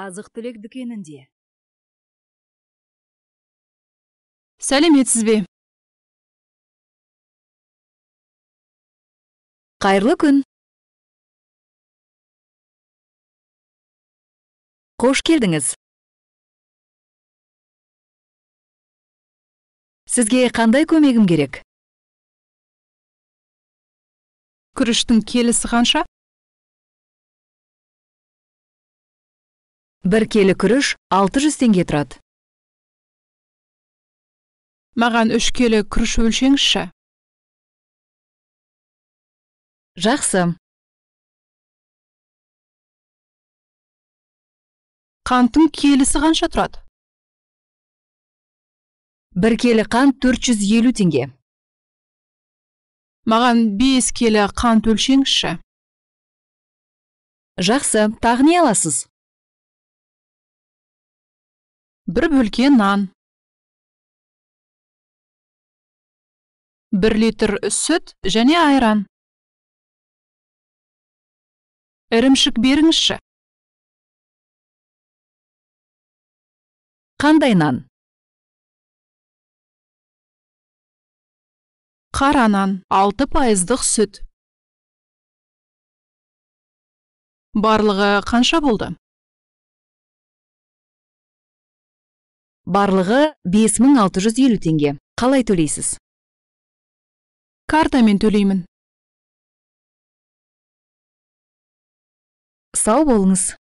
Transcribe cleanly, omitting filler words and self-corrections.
Азық-түлік дүкенінде. Сәлеметсіз бе? Қайырлы күн. Қош келдіңіз. Сізге қандай көмегім керек? Күріштің келісі қанша? Бір келі күріш 600 теңге тұрады. Маған 3 келі күріш өлшеңізші. Жақсы. Қанттың келісі қанша тұрады? Бір келі қант 450 теңге. Маған 5 келі қант өлшеңізші. Жақсы, тағы не аласыз? Бір бөлке нан. 1 литр сүт және айран. Ірімшік беріңізші. Қандай нан? Қара нан, 6%-дық сүт. Барлығы қанша болды? Барлығы 5650 теңге. Қалай төлейсіз? Картамен төлеймін. Сау болыңыз.